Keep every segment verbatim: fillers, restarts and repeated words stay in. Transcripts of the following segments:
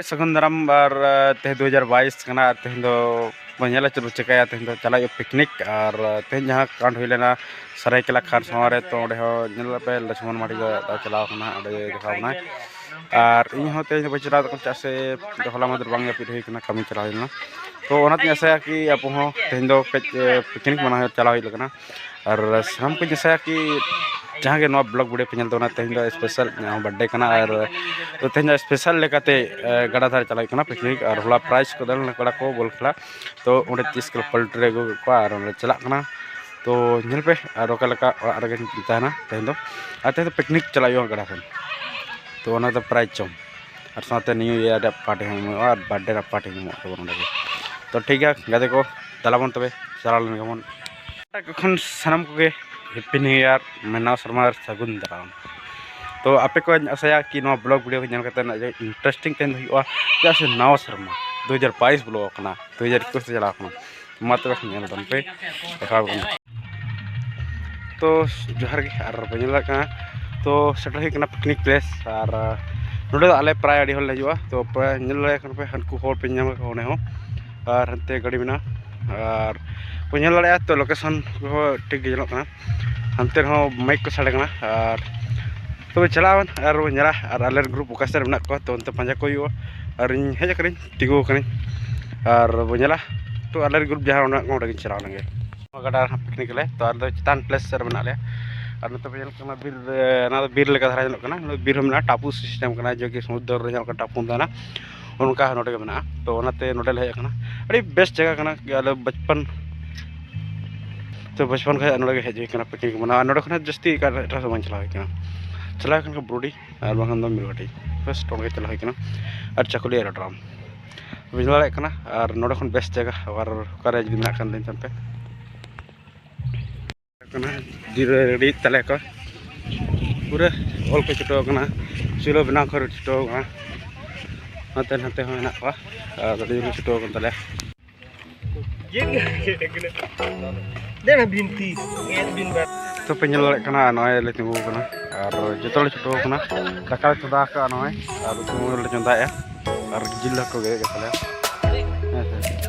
ᱥᱟᱹᱜᱩᱱ ᱫᱟᱨᱟᱢ᱾ ᱟᱨ ᱛᱮᱦᱮᱧ ᱫᱩ ᱦᱟᱡᱟᱨ ᱵᱟᱭᱤᱥ ᱠᱟᱱᱟ, ᱟᱨ ᱛᱮᱦᱮᱧ ᱫᱚ ᱵᱚᱱ ᱧᱮᱞᱟ ᱪᱮᱫ ᱵᱚᱱ ᱪᱤᱠᱟᱹᱭᱟ᱾ ᱛᱮᱦᱮᱧ ᱫᱚ ᱪᱟᱞᱟᱜ ᱦᱩᱭᱩᱜᱼᱟ ᱯᱤᱠᱱᱤᱠ᱾ ᱟᱨ ᱛᱮᱦᱮᱧ ᱡᱟᱦᱟᱸ ᱠᱟᱱᱰ ᱦᱩᱭ ᱞᱮᱱᱟ ᱥᱟᱹᱨᱟᱹᱭᱠᱮᱞᱟ ᱠᱷᱟᱨᱥᱚᱶᱟ ᱨᱮ, ᱛᱚ ᱚᱸᱰᱮ ᱦᱚᱸ ᱧᱮᱞ ᱯᱮ, ᱞᱚᱪᱷᱢᱚᱱ ᱢᱟᱨᱰᱤ ᱫᱚ ᱫᱟᱫᱟ ᱪᱟᱞᱟᱣ ᱠᱟᱱᱟ, ᱚᱸᱰᱮ ᱫᱮᱠᱷᱟᱣ ᱠᱟᱱᱟᱭ᱾ ᱟᱨ ᱤᱧ ᱦᱚᱸ ᱛᱮᱦᱮᱧ ᱫᱚ ᱵᱟᱹᱧ ᱪᱟᱞᱟᱣ ᱫᱟᱲᱮᱭᱟᱜ ᱠᱟᱱᱟ, ᱪᱮᱫᱟᱜ ᱥᱮ ᱦᱚᱞᱟ ᱢᱟᱫᱷᱮᱨ ᱵᱟᱝ ᱡᱟᱹᱯᱤᱫ ᱦᱩᱭ ᱠᱟᱱᱟ, ᱠᱟᱹᱢᱤ ᱪᱟᱞᱟᱣ ᱦᱩᱭ ᱞᱮᱱᱟ᱾ ᱛᱚ ᱚᱱᱟᱛᱮᱧ ᱟᱥᱟᱭᱟ ᱠᱤ ᱟᱵᱚ ᱦᱚᱸ ᱛᱮᱦᱮᱧ ᱫᱚ ᱠᱟᱹᱡ ᱯᱤᱠᱱᱤᱠ ᱢᱟᱱᱟᱣ ᱪᱟᱞᱟᱣ ᱦᱩᱭᱩᱜ ᱠᱟᱱᱟ᱾ ᱟᱨ ᱥᱟᱱᱟᱢ ᱠᱚᱧ ᱟᱥᱟᱭᱟ ᱠᱤ ᱡᱟᱦᱟᱸ ᱜᱮ ᱱᱚᱣᱟ ᱵᱞᱚᱜ ᱵᱷᱤᱰᱤᱭᱳ ᱯᱮ ᱧᱮᱞ ᱛᱟᱵᱚᱱᱟ, ᱛᱮᱦᱮᱧ ᱫᱚ ᱥᱯᱮᱥᱟᱞ ᱤᱧᱟᱹᱜ ᱦᱚᱸ ᱵᱟᱨᱛᱷᱰᱮ ᱠᱟᱱᱟ᱾ ᱟᱨ ᱛᱚ ᱛᱮᱦᱮᱧ ᱫᱚ ᱥᱯᱮᱥᱟᱞ ᱞᱮᱠᱟᱛᱮ ᱜᱟᱰᱟ ᱫᱷᱟᱨᱮ ᱪᱟᱞᱟᱜ ᱦᱩᱭᱩᱜ ᱠᱟᱱᱟ ᱯᱤᱠᱱᱤᱠ᱾ ᱟᱨ ᱦᱚᱞᱟ ᱯᱨᱟᱭᱤᱡᱽ ᱠᱚ ᱫᱟᱞ ᱞᱮᱱᱟ ᱠᱚᱲᱟ ᱠᱚ ᱵᱚᱞ ᱠᱷᱮᱞᱟ, ᱛᱚ ᱚᱸᱰᱮ ᱛᱤᱥ ᱠᱤᱞᱳ ᱯᱳᱞᱴᱨᱤ ᱟᱹᱜᱩ ᱠᱮᱫ ᱠᱚᱣᱟ ᱟᱨ ᱚᱸᱰᱮ ᱪᱟᱞᱟᱜ ᱠᱟᱱᱟ᱾ ᱛᱚ ᱧᱮᱞ ᱯᱮ, ᱟᱨ ᱚᱠᱟ ᱞᱮᱠᱟ ᱚᱲᱟᱜ ᱨᱮᱜᱮᱧ ᱛᱟᱦᱮᱱᱟ ᱛᱮᱦᱮᱧ ᱫᱚ᱾ ᱟᱨ ᱛᱮᱦᱮᱧ ᱫᱚ ᱯᱤᱠᱱᱤᱠ ᱪᱟᱞᱟᱜ ᱦᱩᱭᱩᱜᱼᱟ ᱜᱟᱰᱟ ᱥᱮᱱ᱾ ᱛᱚ ᱚᱱᱟ ᱫᱚ ᱯᱨᱟᱭᱤᱡᱽ ᱪᱚᱝ, ᱟᱨ ᱥᱟᱶᱛᱮ ᱱᱤᱭᱩ ᱤᱭᱟᱨ ᱨᱮᱭᱟᱜ ᱯᱟᱨᱴᱤ ᱦᱚᱸ ᱮᱢᱚᱜᱼᱟ ᱟᱨ ᱵᱟᱨᱛᱷᱰᱮ ᱨᱮᱭᱟᱜ ᱯᱟᱨᱴᱤ ᱦᱚᱸ ᱮᱢᱚᱜ ᱛᱟᱵᱚᱱ ᱚᱸᱰᱮ ᱜᱮ᱾ ᱛᱚ ᱴᱷᱤᱠ ᱜᱮᱭᱟ ᱜᱟᱛᱮ ᱠᱚ, ᱫᱮᱞᱟ ᱵᱚᱱ ᱛᱚᱵᱮ ᱪᱟᱞᱟᱣ ᱞᱮᱱ ᱜᱮᱵᱚᱱ᱾ ᱮᱠᱷᱚᱱ ᱥᱟᱱᱟᱢ ᱠᱚᱜᱮ ᱦᱮᱯᱤ ᱱᱤᱭᱩ ᱤᱭᱟᱨ, ᱢᱮᱱᱟᱣ ᱥᱮᱨᱢᱟ ᱥᱟᱹᱜᱩᱱ ᱫᱟᱨᱟᱢ᱾ ᱛᱚ ᱟᱯᱮ ᱠᱚᱧ ᱟᱥᱟᱭᱟ ᱠᱤ ᱱᱚᱣᱟ ᱵᱞᱚᱜ ᱵᱷᱤᱰᱤᱭᱳ ᱠᱚ ᱧᱮᱞ ᱠᱟᱛᱮ ᱟᱹᱰᱤ ᱤᱱᱴᱟᱨᱮᱥᱴᱤᱝ ᱛᱮᱦᱮᱧ ᱫᱚ ᱦᱩᱭᱩᱜᱼᱟ, ᱪᱮᱫᱟᱜ ᱥᱮ ᱱᱟᱣᱟ ᱥᱮᱨᱢᱟ ᱫᱩ ᱦᱟᱡᱟᱨ ᱵᱟᱭᱤᱥ ᱵᱚᱞᱚ ᱟᱠᱟᱱᱟ, ᱫᱩ ᱦᱟᱡᱟᱨ ᱮᱠᱩᱥ ᱛᱮ ᱪᱟᱞᱟᱣ ᱠᱟᱱᱟ᱾ ᱢᱟ ᱛᱚᱵᱮ ᱧᱮᱞ ᱛᱟᱵᱚᱱ ᱯᱮ, ᱫᱮᱠᱷᱟᱣ ᱟᱵᱚᱱ᱾ ᱛᱚ ᱡᱚᱦᱟᱨ ᱜᱮ, ᱟᱨ ᱵᱚᱱ ᱧᱮᱞ ᱫᱟᱲᱮᱭᱟᱜ ᱠᱟᱱᱟ, ᱛᱚ ᱥᱮᱴᱮᱨ ᱦᱩᱭ ᱠᱟᱱᱟ ᱯᱤᱠᱱᱤᱠ ᱯᱞᱮᱥ᱾ ᱟᱨ ᱱᱚᱸᱰᱮ ᱫᱚ ᱟᱞᱮ ᱯᱨᱟᱭ ᱟᱹᱰᱤ ᱦᱚᱲ ᱞᱮ ᱦᱤᱡᱩᱜᱼᱟ᱾ ᱛᱚ ᱯᱨᱟᱭ ᱧᱮᱞ ᱫᱟᱲᱮᱭᱟᱜ ᱠᱟᱱᱟ ᱯᱮ, ᱦᱟᱱᱠᱩ ᱦᱚᱲ ᱯᱮ ᱧᱟᱢ ᱠᱟᱜ ᱠᱚᱣᱟ ᱚᱸᱰᱮ ᱦᱚᱸ, ᱟᱨ ᱦᱟᱱᱛᱮ ᱜᱟᱹᱰᱤ ᱢᱮᱱᱟᱜᱼᱟ᱾ ᱟᱨ ᱵᱚᱱ ᱧᱮᱞ ᱫᱟᱲᱮᱭᱟᱜᱼᱟ, ᱛᱚ ᱞᱳᱠᱮᱥᱚᱱ ᱠᱚᱦᱚᱸ ᱴᱷᱤᱠ ᱜᱮ ᱧᱮᱞᱚᱜ ᱠᱟᱱᱟ᱾ ᱦᱟᱱᱛᱮ ᱨᱮᱦᱚᱸ ᱢᱟᱭᱤᱠ ᱠᱚ ᱥᱟᱰᱮ ᱠᱟᱱᱟ᱾ ᱟᱨ ᱛᱚᱵᱮ ᱪᱟᱞᱟᱣ ᱟᱵᱚᱱ ᱟᱨ ᱵᱚᱱ ᱧᱮᱞᱟ, ᱟᱨ ᱟᱞᱮ ᱨᱮᱱ ᱜᱨᱩᱯ ᱚᱠᱟ ᱥᱮᱫ ᱨᱮ ᱢᱮᱱᱟᱜ ᱠᱚᱣᱟ, ᱛᱚ ᱚᱱᱛᱮ ᱯᱟᱸᱡᱟ ᱠᱚ ᱦᱩᱭᱩᱜᱼᱟ᱾ ᱟᱨ ᱤᱧ ᱦᱮᱡ ᱟᱠᱟᱱᱟᱹᱧ, ᱛᱤᱸᱜᱩ ᱟᱠᱟᱱᱟᱹᱧ, ᱟᱨ ᱵᱚᱱ ᱧᱮᱞᱟ᱾ ᱛᱚ ᱟᱞᱮ ᱨᱮᱱ ᱜᱨᱩᱯ ᱡᱟᱦᱟᱸ ᱢᱮᱱᱟᱜ ᱠᱚᱣᱟ, ᱚᱸᱰᱮ ᱜᱤᱧ ᱪᱟᱞᱟᱣ ᱞᱮᱱ ᱜᱮ᱾ ᱱᱚᱣᱟ ᱜᱟᱰᱟ ᱨᱮ ᱦᱟᱸᱜ ᱯᱤᱠᱱᱤᱠ ᱟᱞᱮ, ᱛᱚ ᱟᱞᱮ ᱫᱚ ᱪᱮᱛᱟᱱ ᱯᱞᱮᱥ ᱥᱮᱫ ᱨᱮ ᱢᱮᱱᱟᱜ ᱞᱮᱭᱟ᱾ ᱟᱨ ᱱᱚᱛᱮ ᱯᱮ ᱧᱮᱞᱚᱜ ᱠᱟᱱᱟ ᱵᱤᱨ, ᱚᱱᱟ ᱫᱚ ᱵᱤᱨ ᱞᱮᱠᱟ ᱫᱷᱟᱨᱟ ᱧᱮᱞᱚᱜ ᱠᱟᱱᱟ᱾ ᱱᱚᱣᱟ ᱵᱤᱨ ᱦᱚᱸ ᱢᱮᱱᱟᱜᱼᱟ, ᱴᱟᱯᱩ ᱥᱤᱥᱴᱮᱢ ᱠᱟᱱᱟ, ᱡᱮ ᱠᱤ ᱥᱚᱢᱩᱫᱨᱚ ᱨᱮ ᱡᱟᱦᱟᱸ ᱞᱮᱠᱟ ᱴᱟᱯᱩ ᱛᱟᱦᱮᱱᱟ, ᱚᱱᱠᱟ ᱦᱚᱸ ᱱᱚᱰᱮ ᱜᱮ ᱢᱮᱱᱟᱜᱼᱟ᱾ ᱛᱚ ᱚᱱᱟᱛᱮ ᱱᱚᱰᱮ ᱞᱮ ᱦᱮᱡ ᱟᱠᱟᱱᱟ᱾ ᱟᱹᱰᱤ ᱵᱮᱥ ᱡᱟᱭᱜᱟ ᱠᱟᱱᱟ, ᱟᱞᱮ ᱵᱟᱪᱯᱚᱱ ᱛᱚ ᱵᱟᱪᱯᱚᱱ ᱠᱷᱚᱱ ᱱᱚᱰᱮ ᱜᱮ ᱦᱮᱡ ᱦᱩᱭ ᱠᱟᱱᱟ ᱯᱤᱠᱱᱤᱠ ᱢᱟᱱᱟᱣ᱾ ᱟᱨ ᱱᱚᱰᱮ ᱠᱷᱚᱱᱟᱜ ᱡᱟᱹᱥᱛᱤ ᱮᱴᱟᱜ, ᱮᱴᱟᱜ ᱥᱮᱫ ᱵᱟᱝ ᱪᱟᱞᱟᱣ ᱦᱩᱭ ᱠᱟᱱᱟ᱾ ᱪᱟᱞᱟᱣ ᱦᱩᱭ ᱠᱟᱱᱟ ᱵᱨᱩᱰᱤ ᱟᱨ ᱵᱟᱝᱠᱷᱟᱱ ᱫᱚ ᱢᱤᱨᱩᱜᱷᱟᱴᱤ, ᱵᱮᱥ ᱱᱚᱰᱮ ᱜᱮ ᱪᱟᱞᱟᱣ ᱦᱩᱭ ᱠᱟᱱᱟ᱾ ᱟᱨ ᱪᱟᱠᱩᱞᱤ aerodrome ᱵᱩᱡᱷᱟᱹᱣ ᱫᱟᱲᱮᱭᱟᱜ ᱠᱟᱱᱟ᱾ ᱟᱨ ᱱᱚᱰᱮ ᱠᱷᱚᱱ ᱵᱮᱥ ᱡᱟᱭᱜᱟ ᱟᱵᱟᱨ ᱚᱠᱟᱨᱮ ᱡᱩᱫᱤ ᱢᱮᱱᱟᱜ ᱠᱷᱟᱱ ᱞᱟᱹᱭ ᱛᱟᱵᱚᱱ ᱯᱮ᱾ ᱠᱟᱱᱟ, ᱡᱤᱨᱟᱹ ᱨᱮᱰᱤ ᱛᱟᱞᱮ ᱠᱚ᱾ ᱯᱩᱨᱟᱹ ᱚᱞ ᱠᱚ ᱪᱷᱩᱴᱟᱹᱣ ᱠᱟᱱᱟ, ᱪᱩᱞᱦᱟᱹ ᱵᱮᱱᱟᱣ ᱠᱚ ᱪᱷᱩᱴᱟᱹᱣ ᱠᱟᱱᱟ᱾ ᱱᱚᱛᱮ ᱱᱟᱛᱮ ᱦᱚᱸ ᱢᱮᱱᱟᱜ ᱠᱚᱣᱟ, ᱟᱨ ᱟᱹᱰᱤ ᱡᱳᱨ ᱠᱚ ᱪᱷᱩᱴᱟᱹᱣ ᱠᱟᱱ ᱛᱟᱞᱮᱭᱟ᱾ ᱫᱮᱱᱟ ᱵᱤᱱᱛᱤ, ᱮᱫ ᱵᱤᱱ ᱵᱟᱨ᱾ ᱛᱚ ᱯᱮ ᱧᱮᱞ ᱫᱟᱲᱮᱭᱟᱜ ᱠᱟᱱᱟ, ᱱᱚᱜᱼᱚᱭ ᱞᱮ ᱛᱤᱸᱜᱩ ᱟᱠᱟᱱᱟ ᱟᱨ ᱡᱚᱛᱚ ᱞᱮ ᱪᱷᱩᱴᱟᱹᱣ ᱟᱠᱟᱱᱟ᱾ ᱫᱟᱠᱟ ᱞᱮ ᱪᱚᱸᱫᱟ ᱟᱠᱟᱫᱼᱟ ᱱᱚᱜᱼᱚᱭ, ᱟᱨ ᱩᱛᱩ ᱞᱮ ᱪᱚᱸᱫᱟᱭᱮᱫᱼᱟ᱾ ᱟᱨ ᱡᱤᱞ ᱦᱟᱹᱠᱩ ᱜᱮ ᱦᱩᱭᱩᱜ ᱠᱟᱱᱟ᱾ ᱦᱮᱸ ᱥᱮ᱾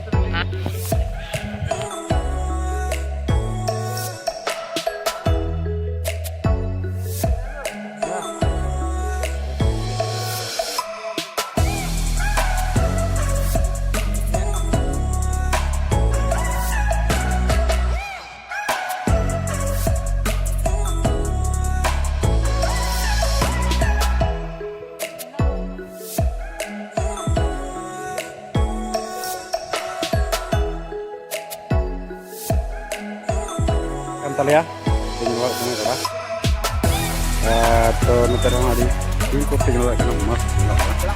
ᱠᱟᱱ ᱛᱟᱞᱮᱭᱟ᱾ ᱛᱮᱦᱮᱧ ᱫᱚ ᱦᱩᱭᱩᱜ ᱠᱟᱱᱟ ᱜᱟᱰᱟ᱾ ᱟᱨ ᱛᱚ ᱱᱚᱛᱮ ᱨᱮᱦᱚᱸ ᱟᱹᱰᱤ ᱫᱤᱱ ᱠᱚ ᱛᱮ ᱧᱮᱞᱚᱜ ᱠᱟᱱᱟ, ᱢᱚᱡᱽ ᱧᱮᱞᱚᱜ ᱠᱟᱱᱟ᱾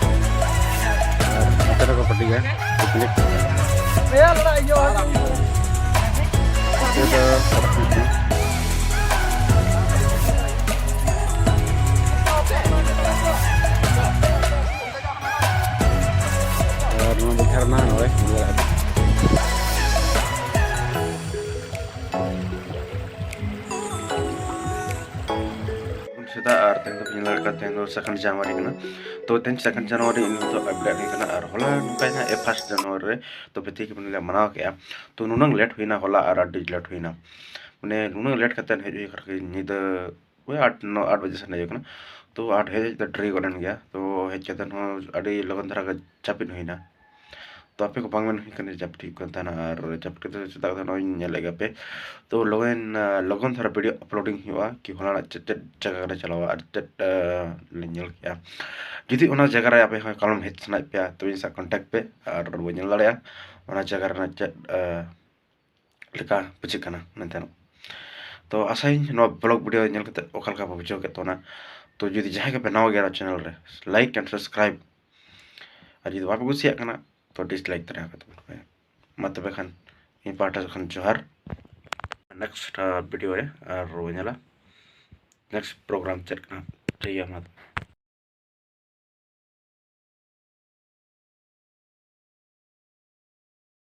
ᱟᱨ ᱱᱚᱛᱮ ᱨᱮᱠᱚ ᱯᱟᱹᱴᱤ ᱜᱮᱭᱟ, picnic᱾ ᱱᱚᱛᱮ ᱫᱚ ᱟᱨ ᱱᱚᱣᱟ ᱫᱚ ᱡᱷᱟᱨᱱᱟ ᱱᱚᱜᱼᱚᱭ ᱧᱮᱞᱚᱜ ᱠᱟᱱᱟ᱾ ᱥᱮᱛᱟᱜ ᱟᱨ ᱛᱮᱦᱮᱧ ᱫᱚ ᱧᱮᱞ ᱫᱟᱲᱮᱭᱟᱜ ᱠᱟᱱᱟ, ᱛᱮᱦᱮᱧ ᱫᱚ second January ᱠᱟᱱᱟ᱾ ᱛᱚ ᱛᱮᱦᱮᱧ second January ᱤᱧ ᱱᱤᱛᱚᱜ update ᱦᱩᱭ ᱠᱟᱱᱟ ᱟᱨ ᱦᱚᱞᱟ ᱱᱚᱝᱠᱟᱭᱱᱟ ᱮ first January ᱨᱮ, ᱛᱚ ᱵᱷᱤᱛᱤ ᱠᱚ ᱞᱮ ᱢᱟᱱᱟᱣ ᱠᱮᱜᱼᱟ᱾ ᱛᱚ ᱱᱩᱱᱟᱹᱝ late ᱦᱩᱭᱱᱟ ᱦᱚᱞᱟ ᱟᱨ ᱟᱹᱰᱤ late ᱦᱩᱭᱱᱟ, ᱢᱟᱱᱮ ᱱᱩᱱᱟᱹᱝ late ᱠᱟᱛᱮ ᱦᱮᱡ ᱦᱩᱭ ᱠᱟᱱᱟ ᱧᱤᱫᱟᱹ ᱳᱭ ᱟᱴ ᱱᱚ ᱟᱴ ᱵᱟᱡᱮ ᱥᱮᱱ ᱦᱮᱡ ᱦᱩᱭ ᱠᱟᱱᱟ᱾ ᱛᱚ ᱟᱴ ᱦᱮᱡ ᱦᱮᱡ ᱛᱮ ᱰᱮᱨᱤ ᱜᱚᱫ ᱮᱱ ᱜᱮᱭᱟ᱾ ᱛᱚ ᱦᱮᱡ ᱠᱟᱛᱮ ᱦᱚᱸ ᱟᱹᱰᱤ ᱞᱚᱜᱚᱱ ᱫᱷᱟᱨᱟ ᱜᱮ ᱡᱟᱹᱯᱤᱫ ᱦᱩᱭᱱᱟ᱾ ᱛᱚ ᱟᱯᱮ ᱠᱚ ᱵᱟᱝ ᱢᱮᱱ ᱦᱩᱭ ᱠᱟᱱᱟ ᱡᱟᱹᱯᱤᱫ ᱦᱩᱭᱩᱜ ᱠᱟᱱ ᱛᱟᱦᱮᱱᱟ, ᱟᱨ ᱡᱟᱹᱯᱤᱫ ᱠᱟᱛᱮ ᱥᱮᱛᱟᱜ ᱠᱟᱛᱮ ᱱᱚᱜᱼᱚᱭ ᱧᱮᱞᱮᱫ ᱜᱮᱭᱟ ᱯᱮ᱾ ᱛᱚ ᱞᱚᱜᱚᱱ, ᱞᱚᱜᱚᱱ ᱫᱷᱟᱨᱟ video uploading ᱦᱩᱭᱩᱜᱼᱟ ᱠᱤ ᱦᱚᱞᱟᱱᱟᱜ ᱪᱮᱫ ᱪᱮᱫ ᱡᱟᱭᱜᱟ ᱞᱮ ᱪᱟᱞᱟᱣᱟ ᱟᱨ ᱪᱮᱫ, ᱮ, ᱞᱮ ᱧᱮᱞ ᱠᱮᱜᱼᱟ᱾ ᱡᱩᱫᱤ ᱚᱱᱟ ᱡᱟᱭᱜᱟ ᱨᱮ ᱟᱯᱮ ᱦᱚᱸ ᱠᱟᱞᱚᱢ ᱦᱮᱡ ᱥᱟᱱᱟᱭᱮᱫ ᱯᱮᱭᱟ, ᱛᱚ ᱤᱧ ᱥᱟᱶ contact ᱯᱮ ᱟᱨ ᱵᱚᱱ ᱧᱮᱞ ᱫᱟᱲᱮᱭᱟᱜᱼᱟ ᱚᱱᱟ ᱡᱟᱭᱜᱟ ᱨᱮᱱᱟᱜ ᱪᱮᱫ, ᱮ, ᱞᱮᱠᱟ ᱵᱩᱡᱷᱟᱹᱜ ᱠᱟᱱᱟ ᱢᱮᱱᱛᱮ᱾ ᱛᱚ ᱟᱥᱟᱭᱟᱹᱧ ᱱᱚᱣᱟ vlog video ᱧᱮᱞ ᱠᱟᱛᱮ ᱚᱠᱟ ᱞᱮᱠᱟ ᱯᱮ ᱵᱩᱡᱷᱟᱹᱣ ᱠᱮᱫ ᱛᱟᱵᱚᱱᱟ᱾ ᱛᱚ ᱡᱩᱫᱤ ᱡᱟᱦᱟᱸᱭ ᱜᱮᱯᱮ ᱱᱟᱣᱟ ᱜᱮᱭᱟ ᱱᱚᱣᱟ channel ᱨᱮ, like and subscribe, ᱟᱨ ᱡᱩᱫᱤ ᱵᱟᱯᱮ ᱠᱩᱥᱤᱭᱟᱜ ᱠᱟᱱᱟ ᱛᱚ dislike ᱫᱟᱲᱮᱭᱟᱜᱼᱟ ᱯᱮ᱾ ᱢᱟ ᱛᱚᱵᱮ ᱠᱷᱟᱱ ᱤᱧ ᱯᱟᱦᱴᱟ ᱥᱮᱫ ᱠᱷᱚᱱ ᱡᱚᱦᱟᱨ᱾ Next, ᱟ, video ᱨᱮ ᱟᱨ ᱵᱚᱱ ᱧᱮᱞᱟ, next program ᱪᱮᱫ ᱠᱟᱱᱟ᱾ ᱴᱷᱤᱠ ᱜᱮᱭᱟ, ᱢᱟ ᱛᱚᱵᱮ᱾